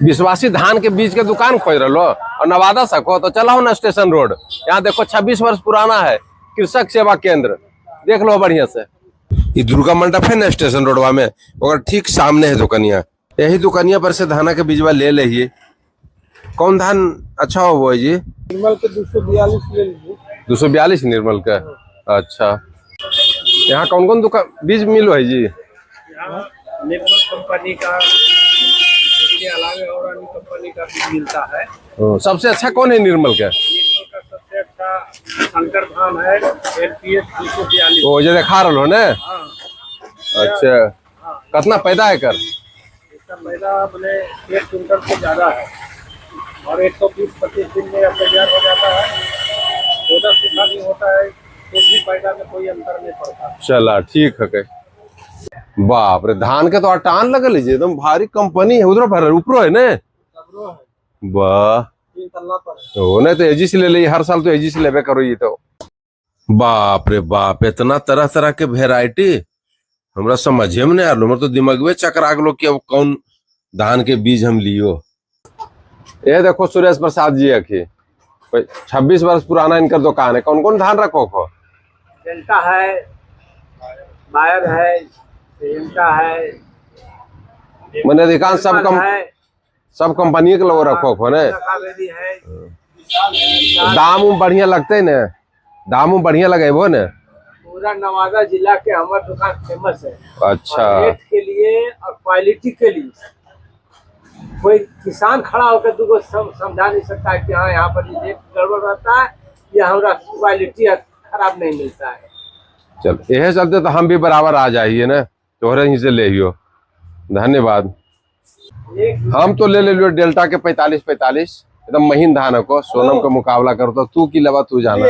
विश्वासी धान के बीज के दुकान खोज रहो और नवादा सको तो चलाओ ना स्टेशन रोड। यहाँ देखो 26 वर्ष पुराना है कृषक सेवा केंद्र, देख लो बढ़िया से। ये दुर्गा मंडप है ना स्टेशन रोडवा में, और ठीक सामने है दुकनिया। यही दुकनिया पर से धाना के बीजवा ले लीजिए। कौन धान अच्छा हो वो है जी? निर्मल के 242 ले लीजिए। 242 निर्मल का। अच्छा, यहाँ कौन कौन दुकान बीज मिलो है जी? यहाँ निर्मल कंपनी का, इसके अलावे और अन्य कंपनी का भी मिलता है। सबसे अच्छा कौन है निर्मल का? निर्मल का सबसे अच्छा शंकर धान है, LPS 242। ओ जो देखा रहो ने? हाँ। अच्छा, कितना पैदा है कर? इसका पैदा मैंने 1 क्विंटल से ज्यादा है और 120-25 दिन में यह तैयार हो जाता है। पौधा सूखा नहीं होता है तो भी पैदा में कोई अंतर नहीं पड़ता। चला ठीक है के। बाप रे, धान के तो अटान लगल है जी, एकदम भारी कंपनी है। उधर भरल ऊपरो है ने? है। वाह, 3 तल्ला पर है। तो नहीं तो एजी से ले ली, हर साल तो एजी से लेबे करो ये तो। बाप रे बाप, इतना तरह तरह के वेराइटी हमरा समझे में नहीं आलो। हमर तो दिमागवे चकरा गेलो कि अब कौन धान के बीज हम लियो। ये देखो सुरेश प्रसाद जी अखी 26 वर्ष पुराना इनका दुकान है। कौन कौन धान रखो खो? डेल्टा है, बायर है, डेल्टा है, मैंने अधिकांश सब कम है, सब कंपनी के लोग रखो खो ने। कावेरी है। दाम उम बढ़िया लगते है ने? दाम उम बढ़िया लगेबो ने? पूरा नवादा जिला के हमारे दुकान फेमस है। अच्छा। और रेट के लिए और क्वालिटी के लिए कोई किसान खड़ा होकर दूगो समझा नहीं सकता है कि हाँ यहाँ पर रेट गड़बड़ रहता है या हमारा क्वालिटी खराब नहीं मिलता है। चल यही चलते तो हम भी बराबर आ जाइए ना, तोहरे ही से ले लियो। धन्यवाद। हम तो ले लियो डेल्टा के 45-45 एकदम महीन धान को, सोनम के मुकाबला करो तो तू की लवा तू जाना।